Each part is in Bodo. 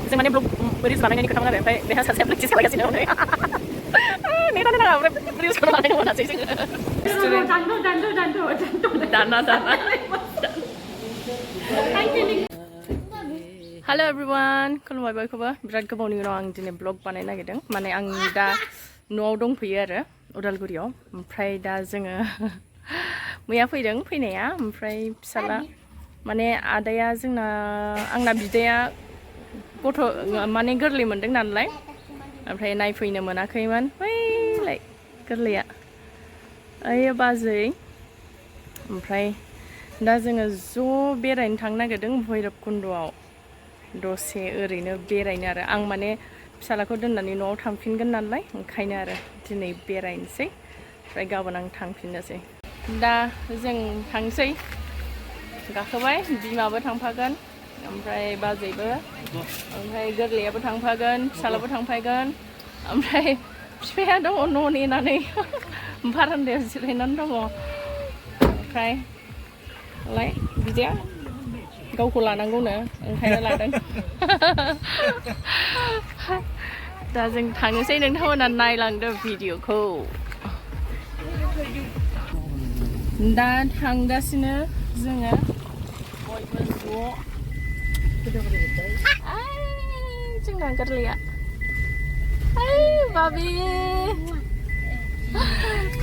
जों माने ब्लग रिल्स बानायनायनि खोथामोन आरो ओमफ्राय बेहा सासेया प्रेक्टिस खालामगासिनो नै नेटानो नाङा ओमफ्राय रिल्सखौनो बानायनो मोनासै जोङो दाना हेलो एवरीवन खुलुमबाय बयखौबो बिराद गोबावनि उनाव आं दिनै ब्लग बानायनो नागिरदों माने आं दा न'आव दंफैयो आरो उदालगुरियाव ओमफ्राय दा जोङो मैया फैदों फैनाया ओमफ्राय फिसाला माने आदाया जोंना आंना बिदाया गथ' माने गोरलै मोनदों नालाय ओमफ्राय नायफैनो मोनाखैमोन बैलाय गोरलैया ओइ बाजै ओमफ्राय दा जोङो ज' बेरायनो थांनो नागिरदों भैरबकुन्द'आव दसे ओरैनो बेरायनो आरो आं माने फिसालाखौ दोननानै न'आव थांफिनगोन नालाय ओंखायनो आरो दिनै बेरायनोसै ओमफ्राय गाबोन आं थांफिननोसै दा जों थांसै गाखोबाय बिमाबो थांफागोन ओमफ्राय बाजैबो ओमफ्राय गोरलैयाबो थांफागोन फिसालाबो थांफागोन ओमफ्राय बिफाया दङ न' नेनानै बारान्दायाव जिरायनानै दङ ओमफ्राय लाय बिदाया गावखौ लानांगौनो ओंखायनो लादों दा जों थांनोसै नोंथांमोना नायलांदो भिडिअखौ दा थांगासिनो जोङो बयबो ज' जोंना गोरलैया बाबि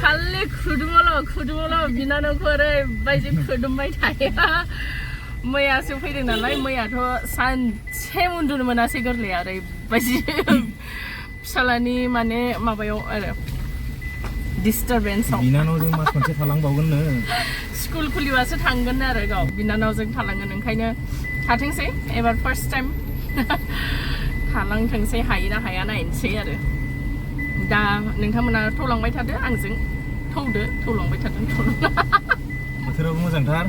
खालि खुदुमल' बिनानावखौ ओरैबायदि खुदुमबाय थायो मैयासो फैदों नालाय मैयाथ' सानसे उन्दुनो मोनासै गोरलैया ओरैबायदि फिसालानि माने माबायाव आरो डिस्टारबेन्सआव बिनानावजों मास मोनसे थालांबावगोननो स्कुल खुलिबासो थांगोन आरो गाव बिनानावजों थालांगोन ओंखायनो थाथोंसै एबार फार्स्ट टाइम थालांथोंसै हायो ना हाया नायनोसै आरो दा नोंथांमोना थौलांबाय थादो आंजों थौलांबाय थादों बोथोराबो मोजांथार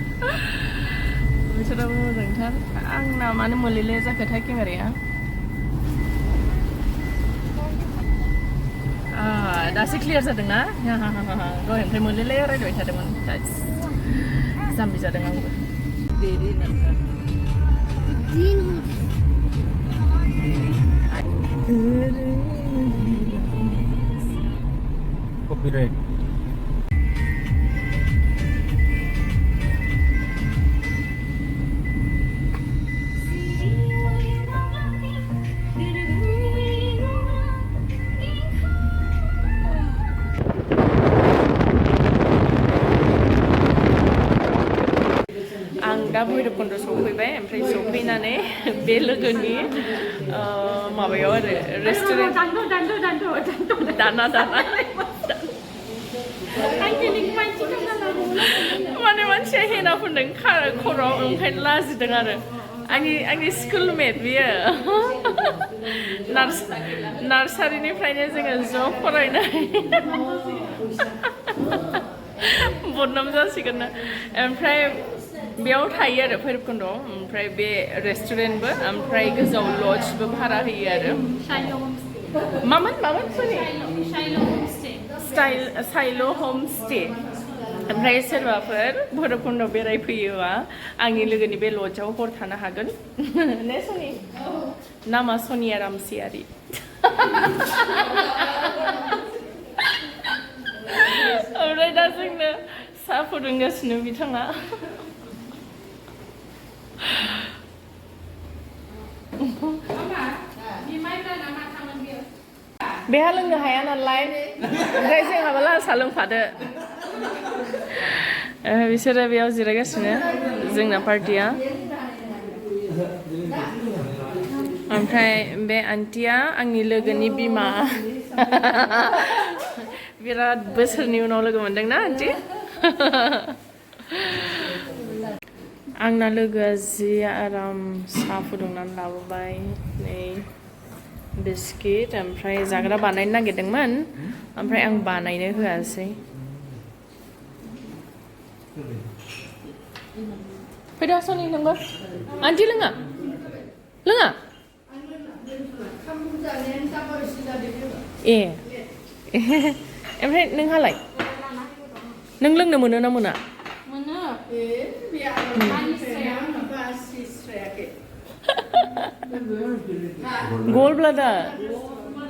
आंना मानो मोलेले जाखोथाय केमेराया दासो क्लियार जादों ना दहायनिफ्राय मोलेले रायलायबाय थादोंमोन जाम्बि जादों आंबो कपिराइट आं दा भैरबकुन्द सफैबाय ओमफ्राय सफैनानै बे लोगोनि माबायाव आरो रेस्टुरेन्ट दाना माने मानसिया हेना फुनदों खर'आव ओंखायनो लाजिदों आरो आंनि स्कुलमेट बियो नार्सारिनिफ्रायनो जोङो ज' फरायनाय बदनाम जासिगोन ना ओमफ्राय बेयाव थायो आरो भैरबकुन्द'आव ओमफ्राय बे रेस्टुरेन्टबो ओमफ्राय गोजौआव लजबो भारा होयो आरो मामोन सनि साइल' हम स्टे ओमफ्राय सोरबाफोर भैरबकुन्द'आव बेरायफैयोबा आंनि लोगोनि बे लजआव हर थानो हागोन ने सनि नामा सनिया रामसियारि ओमफ्राय दा जोंनो साहा फुदुंगासिनो बिथाङा बेहा लोंनो हाया नालाय ओमफ्राय जोंहाबो लाल साहा लोंफादो बिसोरो बेयाव जिरायगासिनो जोंना पार्टिया ओमफ्राय बे आन्टिया आंनि लोगोनि बिमा बिराद बोसोरनि उनाव लोगो मोनदोंना आन्टि आंना लोगोआ जि आराम साहा फुदुंनानै लाबोबाय नै बिस्किट ओमफ्राय जाग्रा बानायनो नागिरदोंमोन ओमफ्राय आं बानायनो होआसै फैदो सनि नोंबो आन्टि लोङा ए ओमफ्राय नोंहालाय नों लोंनो मोनो ना मोना Gold bladder.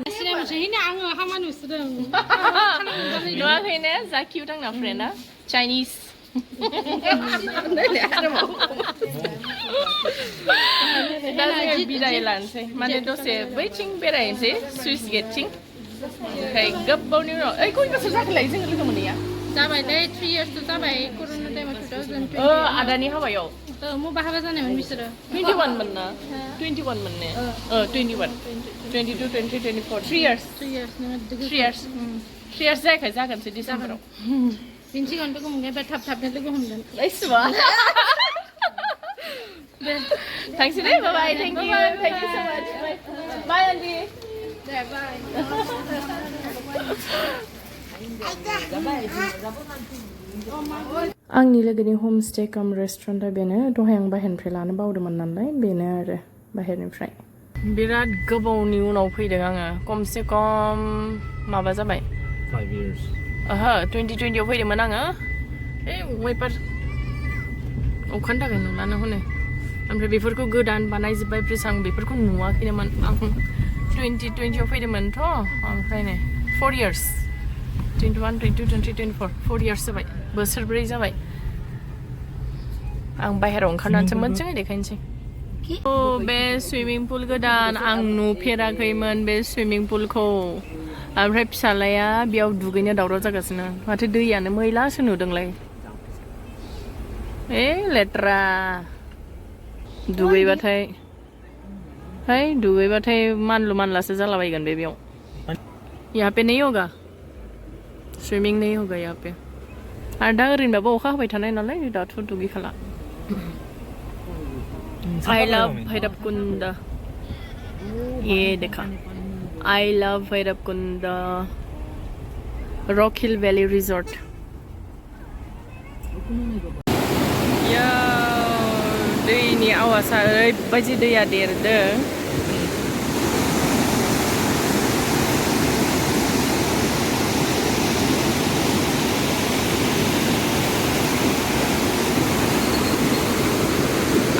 Ini angin hama nusreng. Doa kayaknya Zaki udah nggak friend ah Chinese. Dah saya bidailan sih. Mana dosa waiting berai sih Swiss getting. Kayak gabau ni no. Kau ini pasal saya lagi sih kalau mana ya? Sampai deh 3 years tu sampai corona time 2020. Ada ni apa yo? Mau bahasa sana mana misra? 21 mana? 21 mana? 21. 22, 23, 24. 3 years. 3 years. 3 years. 3 years saya kerja kan sih di sana. Pinci kan tu kau mungkin bertap-tap ni tu kau mungkin. Nice one. Thanks today. Bye bye. Thank you. Thank you so much. Bye. Bye, Andy. Yeah, bye. आंनि लोगोनि हमस्टे कम रेस्टुरेन्टआ बेनो दहाय आं बाहेरनिफ्राय लानो बावदोंमोन नालाय बेनो आरो बाहेरनिफ्राय बिराद गोबावनि उनाव फैदों आङो खमसे खम माबा जाबाय 5 years 2020 आव फैदोंमोन आङो वेपार अखानि थाखाय नुलानो हनै ओमफ्राय बेफोरखौ गोदान बानायजोब्बाय प्लिज आं बेफोरखौ नुवाखैनोमोन आं 2020 आव फैदोंमोनथ' ओमफ्राय नै 4 years 21, 22, 23, 24 4 years जाबाय बोसोरब्रै जाबाय आं बाहेरायाव ओंखारनानैसो मोजाङै देखायनोसै बे सुइमिं पुल गोदान आं नुफेराखैमोन बे सुइमिं पुलखौ ओमफ्राय फिसालाया बेयाव दुगैनो दावराव जागासिनो माथो दैयानो मैलासो नुदोंलाय लेथ्रा दुगैबाथाय मानलु मानलासो जालाबायगोन बेयाव यहाँ पे नहीं होगा स्विमिंग नहीं होगा यहाँ पे आरो दा ओरैनोबाबो अखा हाबाय थानाय नालाय दाथ' दुगैखाला I love Bhairabkunda ये देखा I love Bhairabkunda Rock Hill Valley Resort या दैनि आवाजआ ओरैबायदि दैया देरदों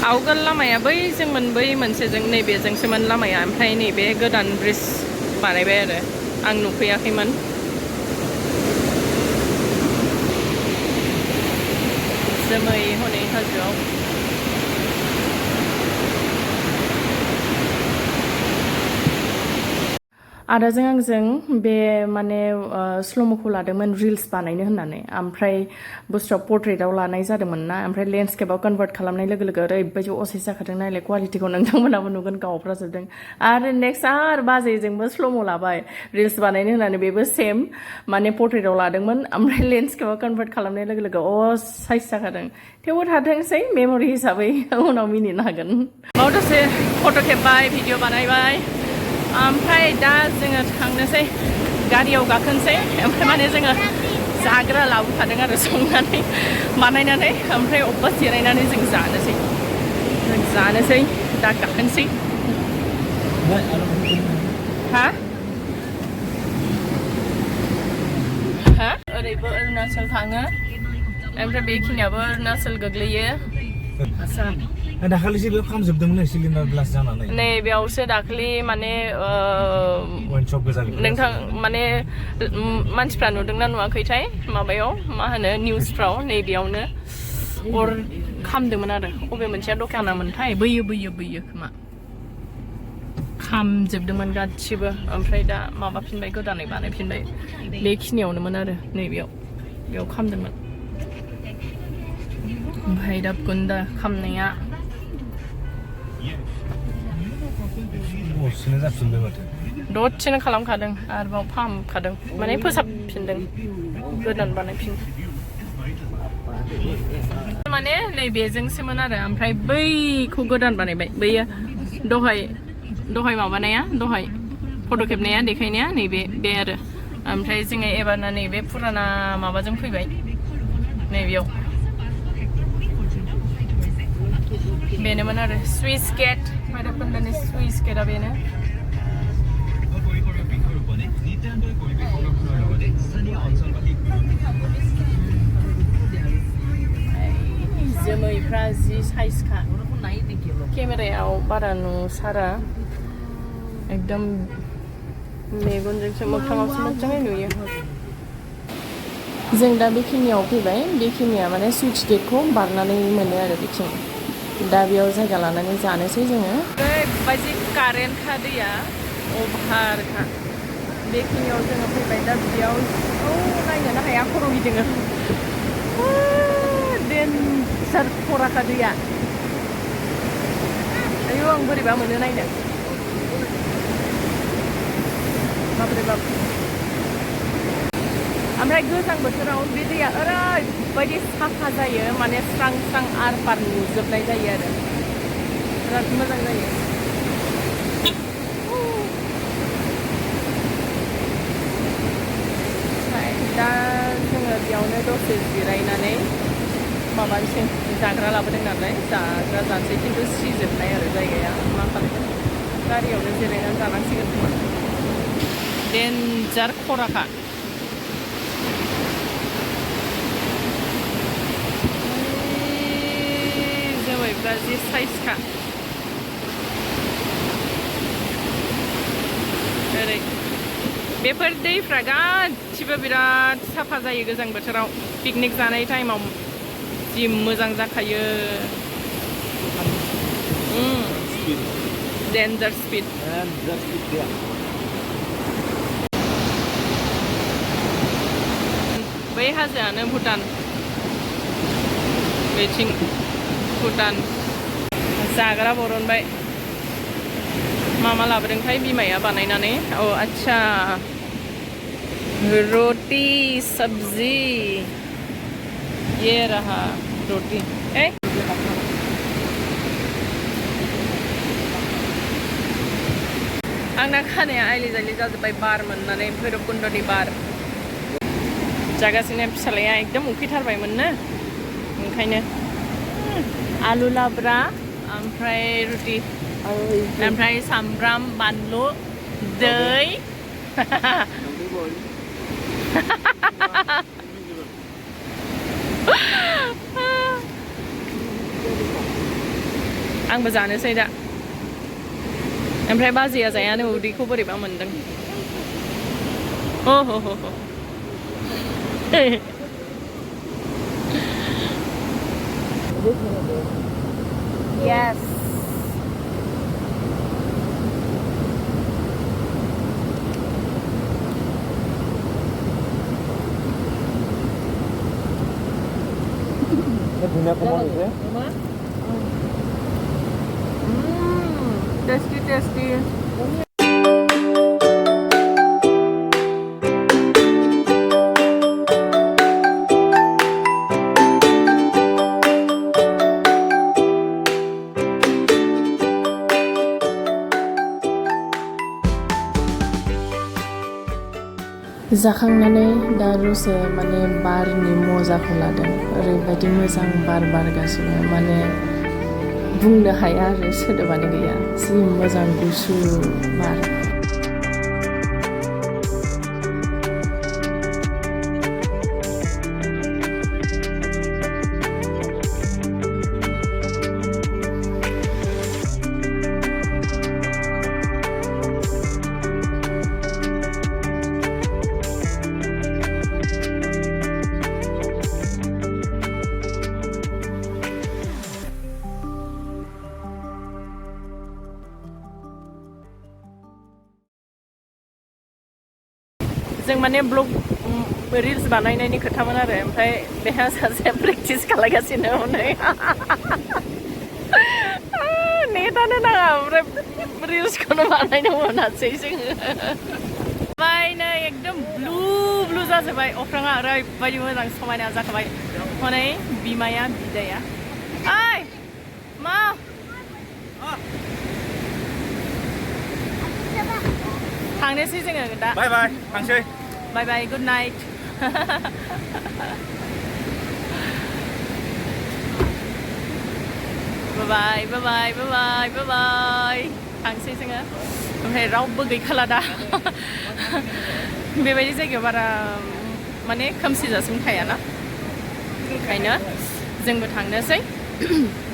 आवगोल लामाया बैजोंमोन बै मोनसेजों नैबेजोंसोमोन लामाया ओमफ्राय नैबे गोदान ब्रिज बानायबाय आरो आं नुफैयाखैमोन जोमै हनै हाजोआव आदाजों आंजों बे माने स्ल'म'खौ लादोंमोन रिल्स बानायनो होननानै ओमफ्राय बुस्थुआ पर्ट्रेटआव लानाय जादोंमोन ना ओमफ्राय लेन्डस्केपआव कनभार्ट खालामनाय लोगो लोगो ओरैबायदि असेस जाखादों नायलाय क्वालिटिखौ नोंथांमोनाबो नुगोन गावफ्राजोबदों आरो नेक्स्ट आरो बाजैजोंबो स्ल'म' लाबाय रिल्स बानायनो होननानै बेबो सेम माने पर्ट्रेटआव लादोंमोन ओमफ्राय लेन्डस्केपआव कनभार्ट खालामनाय लोगो लोगो साइज जाखादों थेवबो थाथोंसै मेम'रि हिसाबै उनाव मिनिनो हागोन बाव दसे फट' खेबबाय भिडिअ बानायबाय ओमफ्राय दा जोङो थांनोसै गारियाव गाखोनोसै ओमफ्राय माने जोङो जाग्रा लाबोखादों आरो संनानै बानायनानै ओमफ्राय अबेबा जिरायनानै जों जानोसै दा गाखोनोसै ओरैबो अरुणाचल थाङो ओमफ्राय बेखिनियाबो अरुणाचल गोग्लैयो दाखालिसो बेयाव खामजोबदोंमोन सिलिन्डार ब्लास्ट जानानै नै बेयावसो दाखालि माने नोंथां माने मानसिफ्रा नुदोंना नुवाखैथाय माबायाव मा होनो निउसफ्राव नैबेयावनो अर खामदोंमोन आरो अबे मोनसेया दखानामोनथाय बोयो खोमा खामजोबदोंमोन गासिबो ओमफ्राय दा माबाफिनबाय गोदानै बानायफिनबाय बेखिनियावनोमोन आरो बेयाव खामदोंमोन भैरबकुंड खामनाया दसेनो खालामखादों आरोबाव फाहामखादों माने फोसाबफिनदों गोदान बानायफिनदों माने नैबेजोंसोमोन आरो ओमफ्राय बैखौ गोदान बानायबाय बैयो दहाय माबानाया दहाय फट' खेबनाया देखायनाया नैबे बे आरो ओमफ्राय जोङो एबारना नैबे फुराना माबाजों फैबाय नैबेयाव बेनोमोन आरो सुइस गेट भैरबकुंडनि सुइस गेटआ बेनो जोमैफ्रा जि साइजखा केमेरायाव बारा नुसारा एकदम मेगनजोंसो मोगथाङावसो मोजाङै नुयो जों दा बेखिनियाव फैबाय बेखिनिया माने सुइच गेटखौ बारनानै मोनो आरो बिथिं दा बेयाव जायगा लानानै जानोसै जोङो ओरैबायदि कारेन्टखा दैया अभारखा बेखिनियाव जोङो फैबाय दा बेयाव नायनोनो हाया खर' गिदिङो डेन्जार खराखा दैया आयौ आं बोरैबा मोनो नायनो बाब्रे बाब ओमफ्राय गोजां बोथोराव बे दैया ओरैबायदि साफा जायो माने स्रां स्रां आर पार नुजोबनाय जायो आरो बिराद मोजां जायो ओमफ्राय दा जोङो बेयावनो दसे जिरायनानै माबानोसै जाग्रा लाबोदों नालाय जाग्रा जानोसै खिन्थु सिजोबनाय आरो जायगाया मा खालामगोन गारियावनो जिरायनानै जानांसिगोन खोमा डेन्जार खराखा जोमैफ्रा जि साइजखा ओरै बेफोर दैफ्रा गासिबो बिराद साफा जायो गोजां बोथोराव पिकनिक जानाय टाइमाव जि मोजां जाखायो डेन्जार स्पिड बै हाजोआनो भुटान बेथिं भुटान जाग्रा बरनबाय मा लाबोदोंथाय बिमाया बानायनानै आच्छा रोटी सब्जी ये रहा रोटी आंना खानाया आइलि जाइलि जाजोब्बाय बार मोननानै भैरबकुन्दनि बार जागासिनो फिसालाया एकदम उखैथारबायमोननो ओंखायनो आलु लाब्रा ओमफ्राय रुटि ओमफ्राय सामब्राम बानलु दै आंबो जानोसै दा ओमफ्राय बाजैया जायानो उदैखौ बोरैबा मोनदों Yes. Tasty. जाखांनानै दा दसे माने बारनि मजाखौ लादों ओरैबायदि मोजां बार बारगासिनो माने बुंनो हाया आरो सोदोबानो गैया जि मोजां गुसु बार जों माने ब्लग रिल्स बानायनायनि खोथामोन आरो ओमफ्राय बेहा सासे प्रेक्टिस खालामगासिनो हनै नेटानो नाङा ओमफ्राय रिल्सखौनो बानायनो मोनासै जोङो नै एकदम ब्लु जाजोब्बाय अख्राङा ओरैबायदि मोजां समायना जाखाबाय हनै बिमाया बिदाया ओइ मा थांनोसै जोङो दा बाय थांसै बाय गुड नाइट बाय थांसै जोङो ओमफ्राय रावबो गैखाला दा बेबायदि जायगायाव बारा माने खोमसि जासिम थायाना ओंखायनो जोंबो थांनोसै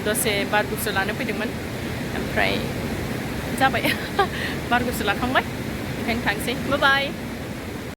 दसे बार गुसु लानो फैदोंमोन ओमफ्राय जाबाय बार गुसु लाखांबाय ओंखायनो थांसै बाय बाय